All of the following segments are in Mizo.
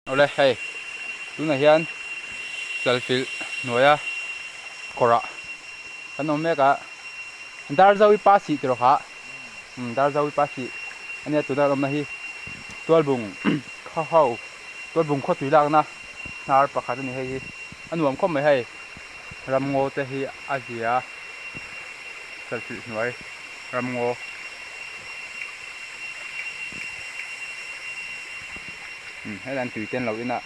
Awle hei tunah hian chalfilh hnuaia kawrah kan awm mek a Darzawi pa sih tiraw kha umm Darzawi pa sih ania tuna kan awmna hi Tualbung khaw ho Tualbung khaw tui lakna hnar pakhat a ni hei hi a nuam khawp mai hei ramngaw te hi a zia chalfilh hnuai ramngaw. Helai an tui ten lo in a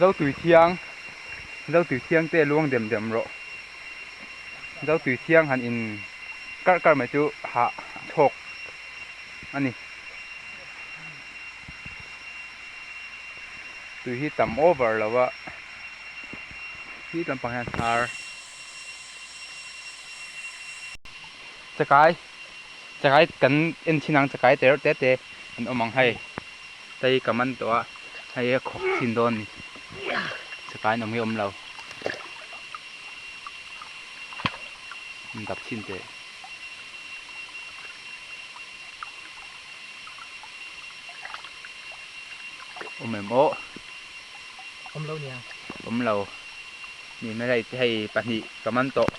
zo tui thiang zo tui thiang te luang dem dem rawh zo tui thiang han in karh karh mai chu hah a chhawk a ni tui hi tam over lo a khi lampang hian hnar chakai. Chakai kan en thin ang chakai te reuh te te an awm ang hei tei ka man tawh a hei a khawk chin dawn a ni chakai an awm hi a awm lo an dap chhin teh awm em aw awm lo nia awm lo ni hmel hei hei pahnih ka man tawh.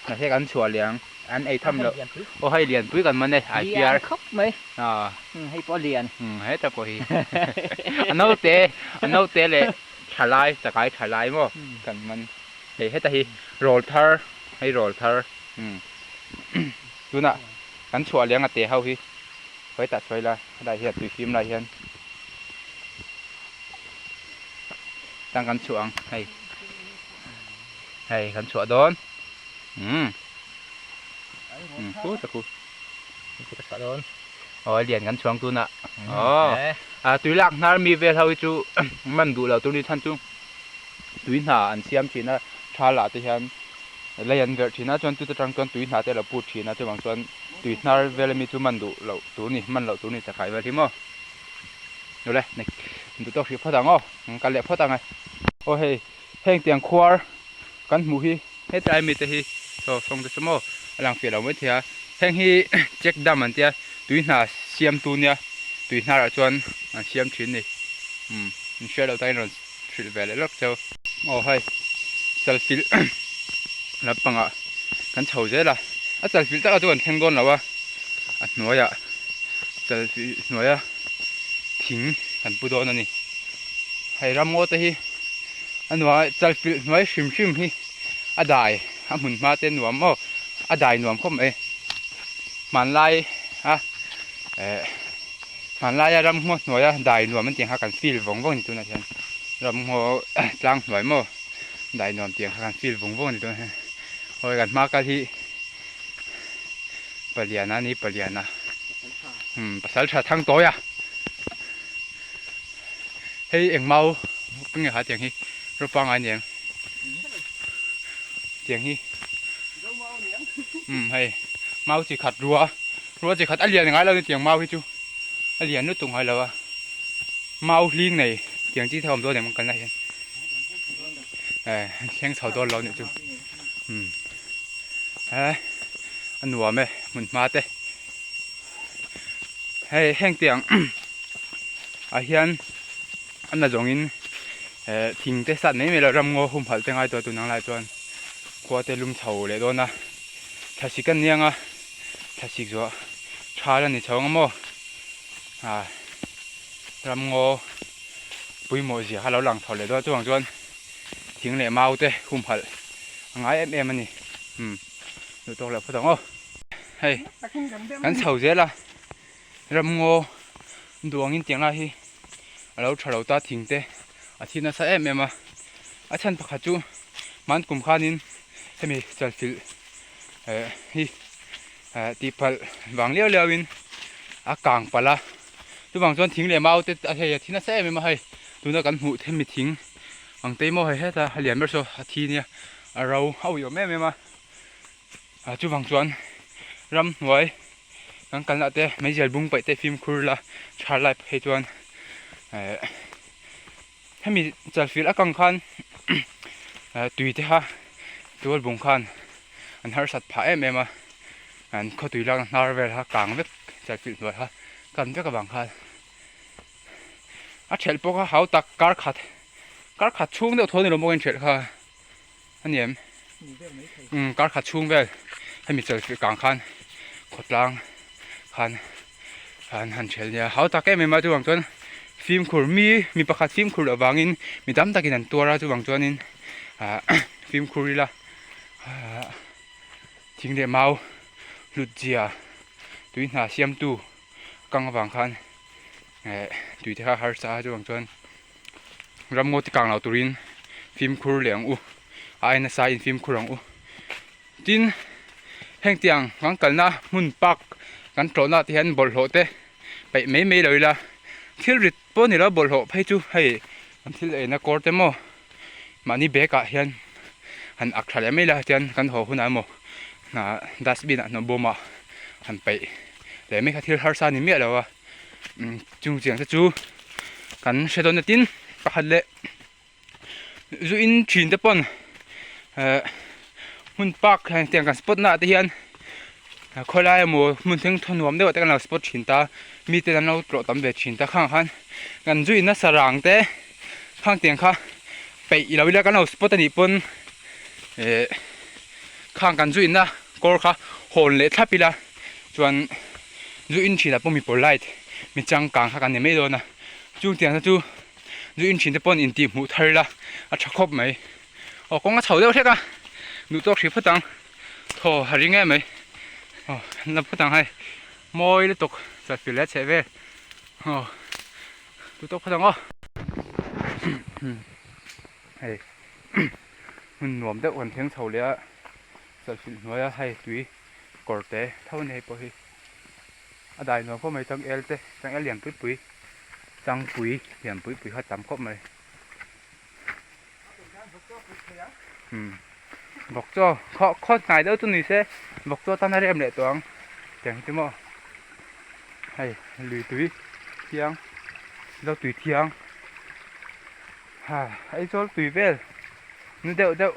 Mahse kan chhuah leh ang an ei tham loh aw hei lianpui kan man e ai piar lian khawp mai ah hei pawh a lian heta pawh hi a naute a naute leh tha lai chakai tha lai maw kan man hei heta hi rawl thar hei rawl thar tunah kan chhuah leh ang a te ho hi hetah sawi la helai hian tui fim lai hian tang kan chhuah ang hei. Hei kan chhuah dawn umm umm khu ta khu ka chhuah dawn aw lian kan chhuang tunah aw a tui lak hnar mi vel ho hi chu man duh lo tur ni chhan chu tui hna an siam thin a tha lah te hian lei an verh thin a chuan tute tang chuan tui hna te a lo put thin a chuvang chuan tui hnar vel ami chu man duh loh tur ni man loh tur ni chakai vel hi maw awle duh tawk hrih phawt ang aw kal leh phawt ang e aw hei. Heng tiang khuar kan hmuh hi hetlai mite hi saw sawng te chu maw a lang fiah lo mai thei a heng hi check dam an tia tui hna siam tu nia tui hnar ah chuan an siam thin a ni umm in hriat loh takin rawn hrilh ve leh lawk cheu aw hei chalfilh lampangah kan chho zel a a chalfilh takah chu kan thleng dawn lo a a hnuaiah chalfilh hnuaia thing kan pu dawn a ni. Hei ramngaw te hi a nuam a chalfilh hnuai hrim hrim hi a dai a hmun hma te nuam aw a dai nuam khawp mai hmanlai a eh hmanlai a ramngaw hnuai a dai nuam an tih ang kha kan feel vawng vawng a ni tunah hian ramngaw tlang hnuai maw dai nuam tih ang kha kan feel vawng vawng a ni tunah hian hawi kan hma kal hi paliana a ni paliana umm pasal tha thang tawi a. Hei eng mau nge ha tiang hi rawh pangai aniang tiang hi umm hei mau chi khat rua rua chi khat a lian ngai lo ni tiang mau hi chu a lian lutuk ngai lo a mau hling nei tiang chi te awm dawn em kan lai hian eh thleng chho dawn lo nih chu umm he a nuam e hmun hma te hei heng tiang ah hian a na zawngin eh thing te sat mai mai lo ramngaw humhalh te ngai tawh tun ang lai chuan khua te lum chho leh dawn a thlasik a niang a thlasik zawh tha la ni chho ang maw ah ramngaw pawimawh zia kha lo lang chho leh dawn a chuvang chuan thing leh mau te humhalh a ngai em em a ni umm duh tawk leh phawt ang aw. Hei kan chho zel a ramngaw duangin tiang lai hi a lo tha lo ta thing te a thi nasa em em a a chhan pakhat chu hman kum khanin hemi chalfilh eh hi eh tihpalh vang liau liau in a kang palh a chuvang chuan thing leh mau te a hei a thi nasa em em a hei tuna kan hmuh hemi thing ang te maw hei heta a lian ber saw a thi nia a ro a uih awm em em a. Ah chuvang chuan ramhnuai kan kalna te meizial bung paih te fimkhur la tha lai phei chuan eh hemi chalfilh a kang khan eh tui te kha tual bung khan an harsat phah em em a an khawtui lakna hnar vel kha kang vek chalfilh hnuai kha kan vek avang khan. A thelh pawh kha hau tak kar khat kar khat chhung deuh thaw ni lo maw ka inthelh kha a ni em? Umm kar khat chhung vel hemi chalfilh kang khan khawtlang khan an han thelh nia hau tak em em a chuvang chuan fimkhur mi mi pakhat fimkhur loh vangin mi tam takin an tuar a chuvang chuanin ah fimkhur ila ah thing leh mau hlut zia tui hna siamtu kang avang khan eh tui te kha harsa a chuvang chuan ramngaw ti kang lo turin fimkhur leh ang u a aia nasa in fimkhur ang u tin heng tiang kan kalna hmun park kan tlawhna ah te hian bawlhhlawh te peih mai mai lo ila thil rit pawh ni lo bawlhhlawh phei chu hei an thil eina kawr te maw mahni bag ah hian han ak tha leh mai ila tian kan haw hunah emaw dustbin ah hnawh bawm ah han peih leh mai kha thil harsa ni miah lo a chung chiang te chu kan hre dawn a tin pakhat leh zu in thin te pawn eh hmun park tiang kan spot na ah te hian khawlai emaw hmun thleng thaw nuam deuh ah te kan lo spot thin ta mite an lo tlawh tam ve thin ta khang ah khan kan zu in nasa rang te khang tiang kha peih ilo ila kan lo spot anih pawn eh khang kan zu in na kawr kha hawn leh thlap ila chuan zu in thin ah pawh mi polite mi changkang kha kan ni mai dawn a chung tiang te chu zu in thin te pawn intih hmuh thar ila a tha khawp mai aw kawng a chho deuh hlek a duh tawk hrih phawt ang thaw a ring em mai aw la phawt ang hei mawi lutuk chalfilh leh chheh vel aw duh tawk phawt ang aw hei hmun nuam deuh kan thleng chho leh a chalfilh hnuaia hei tui kawr te tho a ni hei pawh hi a dai nuam khawp mai changel te changel lian pui pui changpui lian pui pui kha a tam khawp mai umm vawk chaw khaw khaw hnai deuh chu ni se vawk chaw tan a rem leh tawh ang tiang hi chu maw hei lui tui thiang zo tui thiang ha Aizawl tui vel nu deuh deuh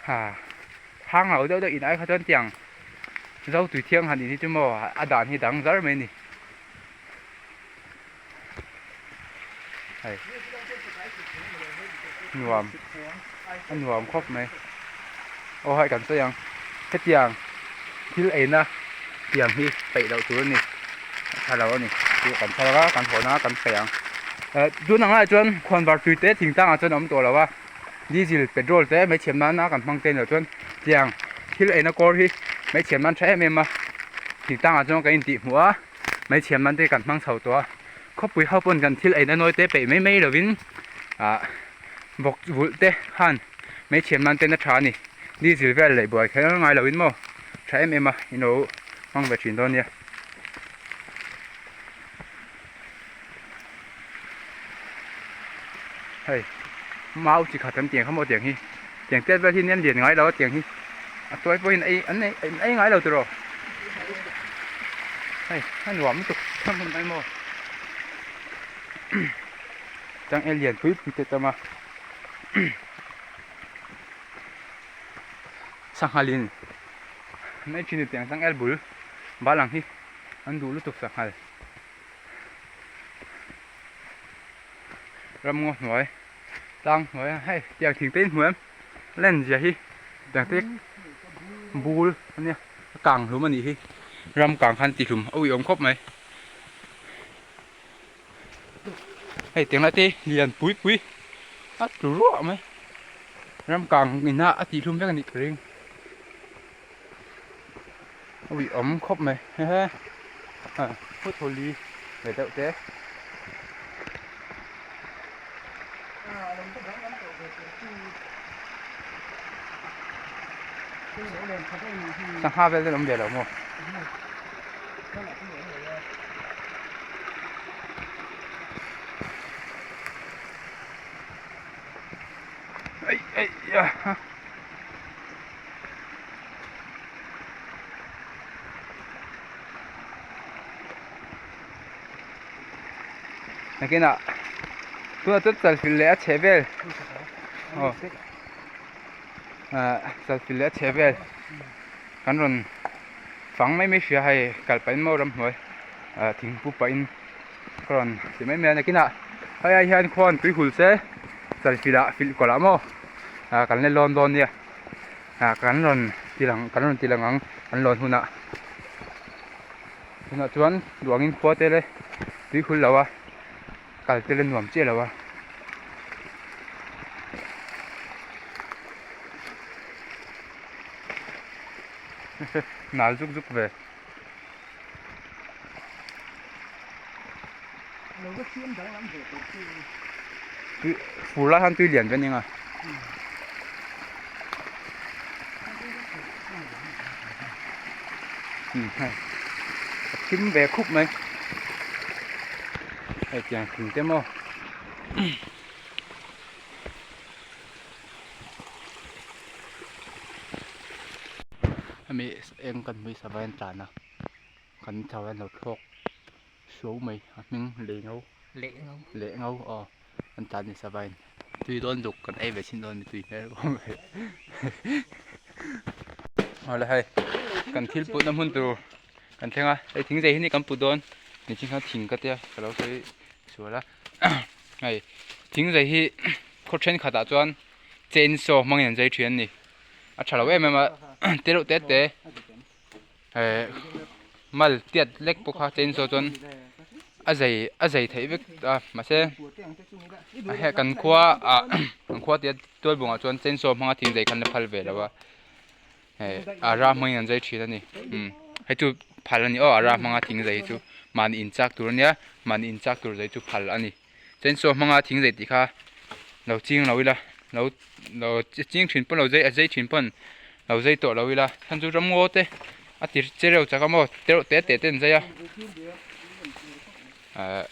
ha hang lo deuh deuh in ai kha chuan tiang zo tui thiang han in hi chu maw a dan hi dang zar mai a ni. Hei nuam a nuam khawp mai aw hai kan sawi ang hetiang thil eina tiang hi peih loh tur a ni a tha lo a ni chu kan thar a kan hawn a kan peih ang eh tun ang lai chuan khuan var tui te thingtlang ah chuan a awm tawh lo a diesel petrol te mai chhiam nana kan hmang te ni loh chuan tiang thil eina kawr hi mai chhiam nan tha em em a thingtlang ah chuan kan intih hmuh a. Hmeichhia man te kan hmang chho tawh a, khawpui ho pawn kan thil eina nawi te peih mai mai lovin ah vawk vulh te khan hmeichhia man ten a tha a ni, diesel vel leh buai kher ngai lovin maw tha em em a in lo hmang ve thin dawn nia. Hei mau chi khat an tiang kha maw tiang hi tiang tet vel hi nen lian ngai lo a tiang hi a tuai pawhin ei an ei an ei ngai lo tiraw hei a nuam lutuk tham hmun mai maw changel lian pui pui te tam a sanghalin an ei thin tiang changel bul bal ang hi an duh lutuk sanghal. Ramngaw hnuai tlang hnuai a hei tiang thing te in hmu em len zia hi tiang te bul ania a kang hlum anih hi ram kang khan ti hlum a uiawm khawp mai hei tiang lai te lian pui pui a tlu ruah mai ram kang ina a tih hlum vek anih ka ring. A uiawm khawp mai hehe phut hawli ve deuh te. Sangha vel te an awm ve lo maw? Ai ai ya. Nakinah tunah chuan chalfilh leh a chheh vel aw ah chalfilh leh a chheh vel kan rawn fang mai mai hria hei kal pahin maw ramhnuai ah thingpu pahin ka rawn ti mai mai a nakinah. Hei ai hian khuan tui hul se chalfilh ah filh kawlh ah maw ah kan la lawn dawn nia ah kan rawn ti lang kan rawn ti lang ang kan lawn hunah tunah chuan duangin khua te le tui hul lo a kal te le nuam chiah lo a. Nal zuk zuk ve. Fur lai khan tui lian ve ania nga. Hei a thim ve khup mai. Hei tiang thing te maw. Hemi eng kan hmui sava hian tlan a kan chho hian lo thlawk suau mai a hming lei ngo leh ngo aw an tlan ni sava in tui dawn duk kan ei ve chhin dawn mi tui hmel bawk mai awle hei kan thil putna hmun tur kan thleng a hei thing zei hi ni kan put dawn nichhin khan thing ka tia ka lo sawi sual a hei thing zei hi khaw thenkhatah chuan chainsaw hmangin an zai thin a ni a tha lo em em a te reuh te te eh mal tiat lek pawh kha chainsaw chuan a zai a zai theih vek a mahse hei kan khua ah kan khua tia tualbungah chuan chainsaw hmanga thing zai kha an la phal ve lo a hei a ra hmangin an zai thin a ni umm hei chu phal a ni aw a ra hmanga thing zai hi chu mahni inchak tur a nia mahni inchak tur zai chu phal a ni. Chainsaw hmanga thing zai tih kha lo ching lo ila lo lo ching thin pawn lo zai a zai thin pawn lo zai tawh lo ila chhan chu ramngaw te a ti che reuh chak a maw te reuh te te te an zai a ahh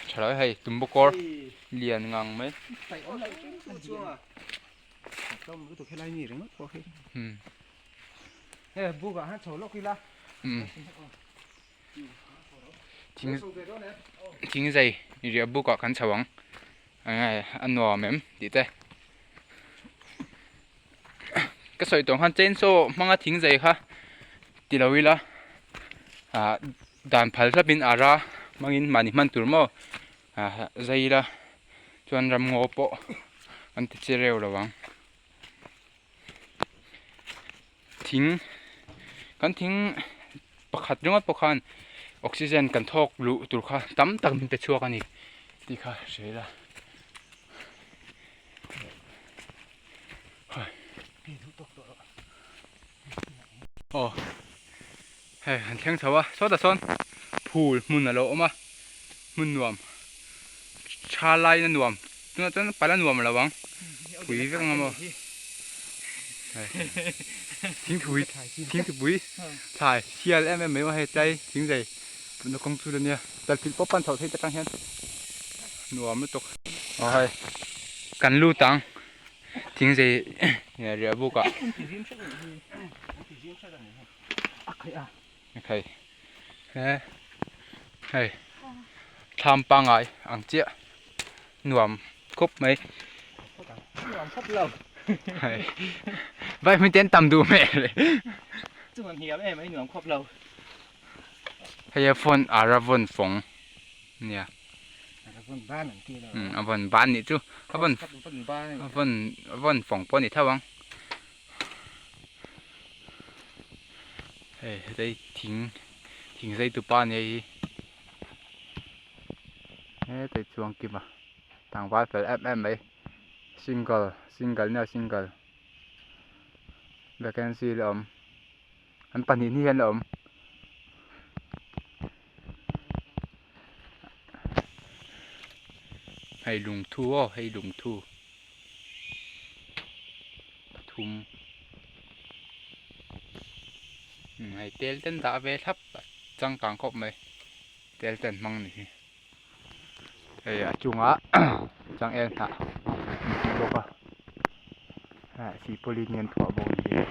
tha lo e hei tumbukawr lian ngang mai umm. Thing thing zai riah buk ah kan chho ang enge a nuam em tih te ka sawi tawh khan chainsaw hmanga thing zai kha ti lo ila ah dan phal hlap in ara hmangin mahni hman tur maw ah zai ila chuan ramngaw pawh an ti che reu lo ang. Thing kan thing pakhat ringawt pawh khan oxygen kan thawk luh tur kha tam tak min pe chhuak a ni tih kha hria ila. Aw hei han thleng chho a sawtah sawn phul hmun a lo awm a hmun nuam tha laiin a nuam tunah chuan pal a nuam lo ang pui vek ang maw thingthui thingthupui thlai sial em em mai maw hei tlai thing zei tuna kawng chu ania talhkilh pawp pan chhoh theih te tang hian nuam lutuk aw hei kan lut ang. Thing zei riah buk ah hei he hei thlam pangai ang chiah nuam khawp mai nuam khawp lo hei vai hming te an tam duh hmel chuan hniam em ai nuam khawp lo hei a phone ara vawn fawng nia. A vawn ban nih chu a vawn a vawn a vawn fawng pawh a ni tho ang hei hetah hi thing thing zai tu pa ania hei hi hetah hi chuang kim a tlangval fel em em mai single single nia single vacancy la awm. An pahnih hnih hian a awm. Hei lungthu aw hei lungthu pathum hei tel ten dah ve thlap a changkang khawp mai tel ten hmang ni hi hei a chungah changel hnah an tih bawk a sihpawlin hian thuah bawk a ni.